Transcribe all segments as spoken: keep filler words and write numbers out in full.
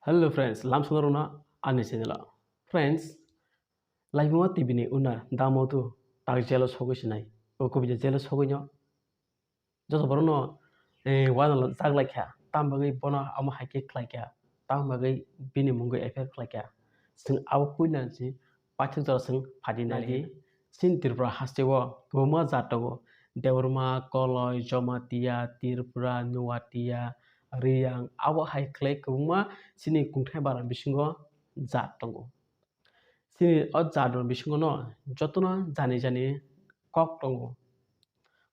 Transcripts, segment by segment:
Hello friends, lamsano rwna ani channel o. Friends, Laibuma T V ni owner Damodu tak jail o sogwi sinai. O kubui jail o sogwi no joto borok no, eh, uanalo jak lai kha. Tam bagwi bono amo hai khe khlai kha. Tam bagwi bini mungwi F I R khlai kha. Chwng abo puila si paithak jora chwng phadi nai di. Chini Tripura haste o kwbangma jat tongo. Debbarma, Koloi, Jamatia, Tripura, Nuatia, Riyang, abo hai khlai kwbangma chini kungthai bara bisingo jat tongo. Chini o jat rok bisingo no jotono jani jani kok tongo.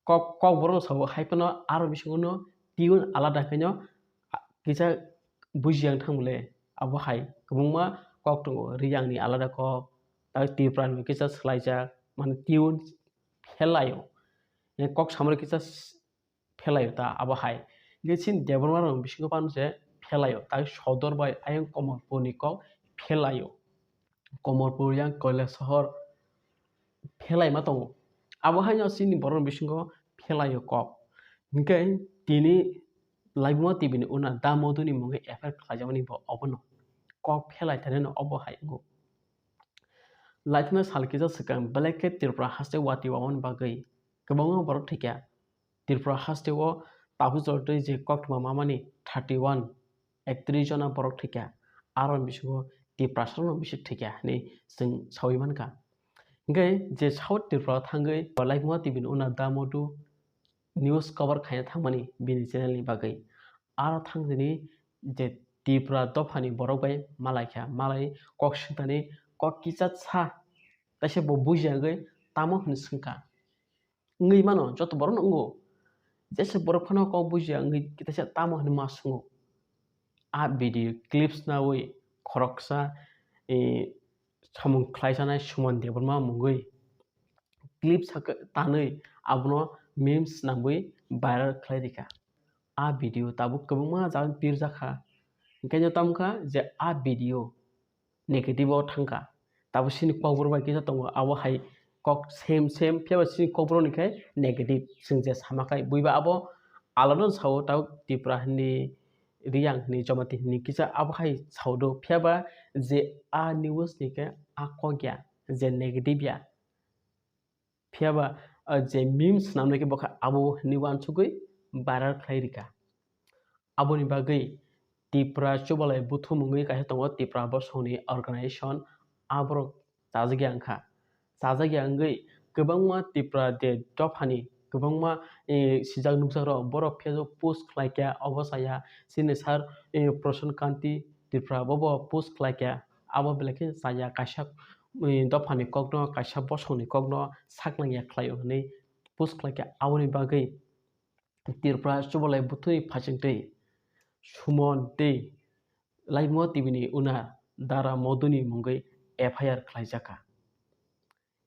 Kok, kok borok no sabo hai phano aro bisingo no tiyun alada khaino, a, kisa bujiya wng thang bole abo hai kwbangma kok tongo. Riyang ni alada kok, tei Tripura ni kisa swlaijak, mane tiyun phelaio. Kok samani kisa s-, phelaio ta abo hai. Hingke chini Debbarma rok bisingo phano se phelaio, tai Sodor bai ayang Komorpur ni kok phelaio. Komorpur yang Kailasohor phelaima tongo. Abo haino chini borok bisingo phelaio kok. Hingke tini Laibuma T V ni owner Damodu ni mungwi F I R khlaijakmani bo obono. Kok phelai thanino obo hai wngo. Laithana sal kisa swkang belai khe Tripura haste watwi wamani bagwi kwbangma borok thwikha. Tripura haste o tabuk jora twi je koktwma mamani thirty one, ektrish jona borok thwikha. Aro bisingo Tiprasa rokno bisi thwikha hinwi chwng saui mankha. Hingkhe je South Tripura o thangwi Laibuma T V ni owner Damodu news cover khaina thangmani bini channel ni bagwi. Aro thangtini je Tripura dophani borok bai malaikha, malai kok swngthani kok kisa sa, kaisa bo bujiya wngwi tamo hwnwi swngkha. Wngwi mano, joto borokno wngo. Jesa borok phano kok bujiya wngwi kaisa tamo hwnwi ma swngo. A video clips nawi khoroksa, eh, samung khlaisanai Suman Debbarma mungwi clip saka tanwi abono memes swnamwi viral khlai rikha. A video tabuk kwbangma jagani pirjakha. Hingkhe no tamkha je a video negative o thangkha. Tabuk chini kokborok bai kisa tongo, abo hai kok same same, phiya ba chini kokborok ni khe negative. Chwng je sama khai buiba abo alada no sao, tabuk Tripura hwnwi, Riyang hwnwi, Jamatia hwnwi kisa abo hai sao do. Phiya ba je a news ni khe a kok ya, je negative ya. Phiya ba, ah, je memes swnamnai khe bokha abo hwnwi uansugwi viral khlai rikha. Aboni bagwi Tipra Chubalai Buthu mungwi kaisa tongo, Tipra bosongni organization, aborok chajakya wngkha. Chajakya wngwi kwbangma Tipra de dophani kwbangma, eh, sijak nukjakrok borok Facebook post khlaikha, obo chaya chini sir, eh, Prashant Kanti Tripura bobo post khlaikha, abo belai khe chaya kaisa, eh, dophani kokno, kaisa bosongni kokno saknangya khlaio hwnwi post khlaikha. Aboni bagwi Tripura Chubalai Buthuni phaisingtwi Suman tei Laibuma T V ni owner Dara Moduni mungwi F I R khlaijakha.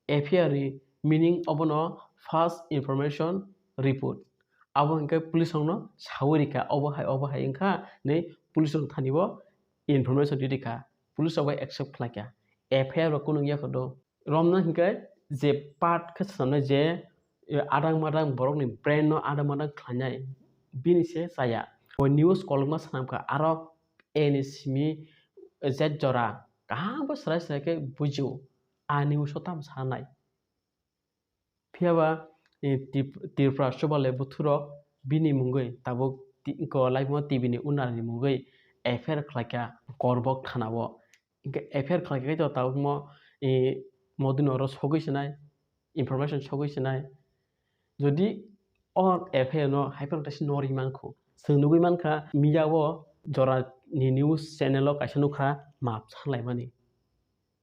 F I R ni meaning obono First Information Report. Abo hwnkhe police rokno saui rikha, obo hai, obo hai wngkha hinwi police rok thani bo information ri rikha. Police rok bai accept khlaikha. F I R bo kunung yakho do. Romna hwnkhe je part khe swnamnai je, eh, adang madang borokni brain no adang madang khlainai, bini se chaya. O news kolokma swnamkha, aro A ni simi, eh, Z jora kaham bo swrai swrai khe bujio. A news o tamo sanai. Phiya ba, eh, Tip-, Tripura Chubalai Buthurok bini mungwi tabuk ti-, ko Laibuma T V ni owner ni mungwi F I R khlaikha Korbok thana o. Hingkhe F I R khlaikha khe to tabukmo, eh, Moduni oro sogwi sinai, information sogwi sinai. Jodi o F I R no hai phano kaisa norwi mankho. Chwng nugwi mankha media o jora ni news channel o kaisa nukha map sanlaimani.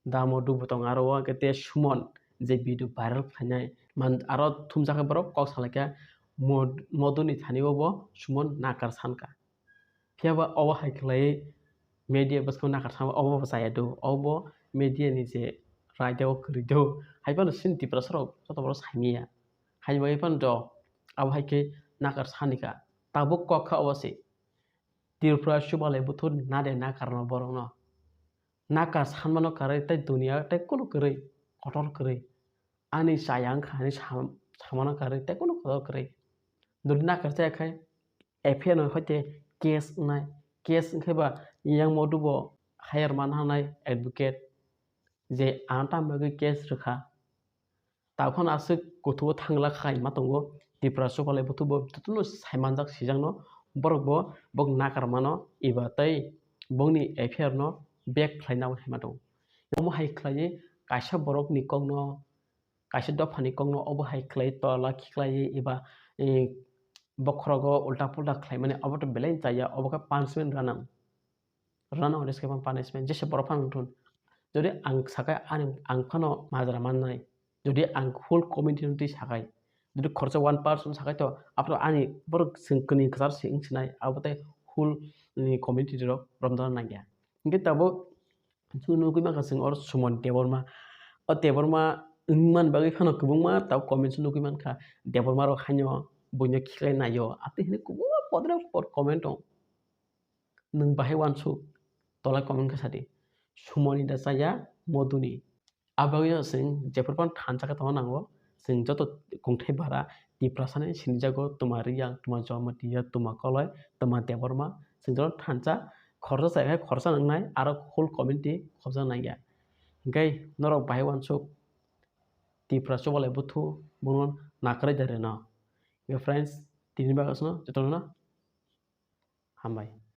Damo dubu tong aro o hwnkhe te Suman je video viral khlainai man aro thumjakha borok kok salaikha Mod-, Moduni thani o bo Suman nakar sankha. Phiya ba obo hai khlai media bwskang nakar sama obo bo chaya do, obo media ni je raida o kwrwi do, hai phano chini Tiprasa rok joto borok saimanya. Hai bai phano do abo hai khe nakar sanikha. Tabuk kok kha obo se Tripura Chubalai Buthur nade nakar no borok no. Nakar sanmano kwrwi tei duniya tei kunu kwrwi, kotor kwrwi. Ani chaya wngkha hinwi sam-, samano kwrwi tei kunu kotor kwrwi. Jodi nakar chaya khai F I R no hoite case wngnai, case wngkhe ba Yang modu bo higher man hanai advocate je ang tam bagwi case rwkha. Takhon aswk kothuo thangla kha ima tongo. Tipra chubalai buthu bo jotono saimanjak sijakno, borok bo bok nakar mano eba tei bongni F I R no back khlaina hima tongo. Omo hai khlaiwi kaisa borokni kokno, kaisa dophani kokno obo hai khlai tola khiklaiwi eba, eh, bokhorogo ulta pulta khlaimani obo to belai chaya, obo khe punishment ranang. Rano hwnwi se punishment jesa borok phano wngthun. Jodi ang sakai ani ang phano majra mannai, jodi ang whole community no twi sakai, jodi khoroksa one person sakai to abo to ani borok chwng kwnwi kwchar se wng sinai, abo tei whole ni community rok romjak nangya. Hinkhe tabuk chwng nugwi mankha chwng oro Suman Debbarma. O Debbarma wngmani bagwi phano kwbangma tabuk comment nugwi mankha, Debbarma rok haino buino khiklai naio, atwi hinwi kwbangma podre pod comment tong. Nwng bahai uansuk, tola comment khe sadi. Sumoni da chaya, moduni. Abagwino chwng jephru phano thansa khe tongna nango. Chwng joto kungthai bara Tiprasani sinijago, tuma Riyang, tuma Jamatia, tuma Koloi, tuma Debbarma. Chwng joto thansa, khoroksa chaya khe khoroksa nwngnai, aro whole community khoroksa nangya. Hinkhe norok bahai uansuk, Tipra chubalai buthu, bono nakarwi da rwno. Hinkhe friends, tini bagwi aswkno jotono hambai.